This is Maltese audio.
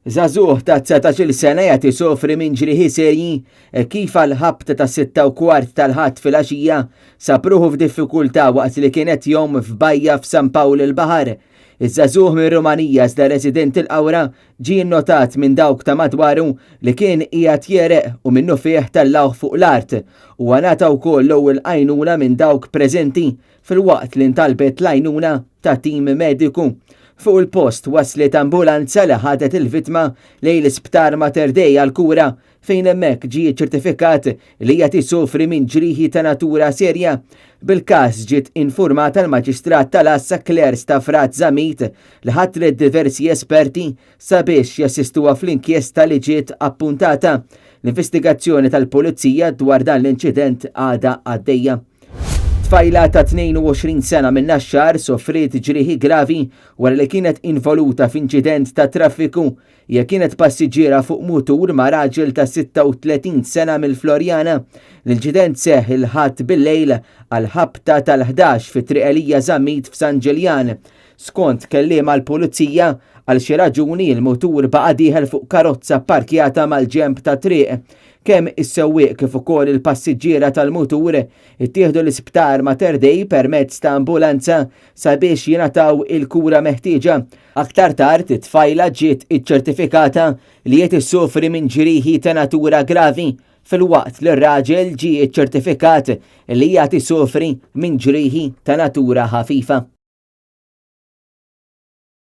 Żagħżugħ ta' 19-il sena qed isofri minn ġrieħi serji hekk kif għall-ħabta tas-6:15 tal-Ħadd filgħaxija sab ruħu f'diffikultà waqt li kien qed jgħum f'bajja f'San Pawl il-Baħar. Iż-żagħżugħ mir-Rumanija iżda residenti l-Qawra ġie nnotat minn dawk ta' madwaru li kien qiegħed jegħreq u minnufih tellgħuh fuq l-art. Huwa ngħata wkoll l-ewwel għajnuna minn dawk preżenti filwaqt li ntalbet l-għajnuna ta' tim mediku. Fuq il-post waslet ambulanza li ħadet il-vittma lejn l-Isptar Mater Dei għall-kura fejn hemmhekk ġie ċċertifikat li qiegħed isofri minn ġrieħi ta' natura serja. Bil-każ ġiet infurmata l-Maġistrat tal-Għassa Claire Stafrat Zammit li ħatret diversi esperti sabiex jassistuha fl-inkjesta li ġiet appuntata. L-investigazzjoni tal-Pulizija dwar dan l-inċident għadha għaddejja. Tfajla ta' 22 sena minn Naxxar sofriet ġrieħi gravi wara li kienet involuta f'inċident ta' traffiku. Hija kienet passiġġiera fuq mutur ma' raġel ta' 36 sena mill-Floriana. L-inċident seħħ il-Ħadd bil-lejl għal ħabta tal-11 fi Triq Elija Zammit f'San Ġiljan. Skont kelliem għall-Pulizija, għal xi raġuni l-mutur baqa' dieħel fuq karozza pparkjata mal-ġenb tat-triq. Kemm is-sewwieq kif ukoll il-passiġġiera tal-mutur ittieħdu l-Isptar Mater Dei permezz ta' ambulanza sabiex jingħataw il-kura meħtieġa. Aktar tard it-tfajla ġiet iċċertifikata li qed issofri minn ġrieħi ta' natura gravi filwaqt li r-raġel ġie ċċertifikat li qiegħed isofri minn ġrieħi ta' natura ħafifa.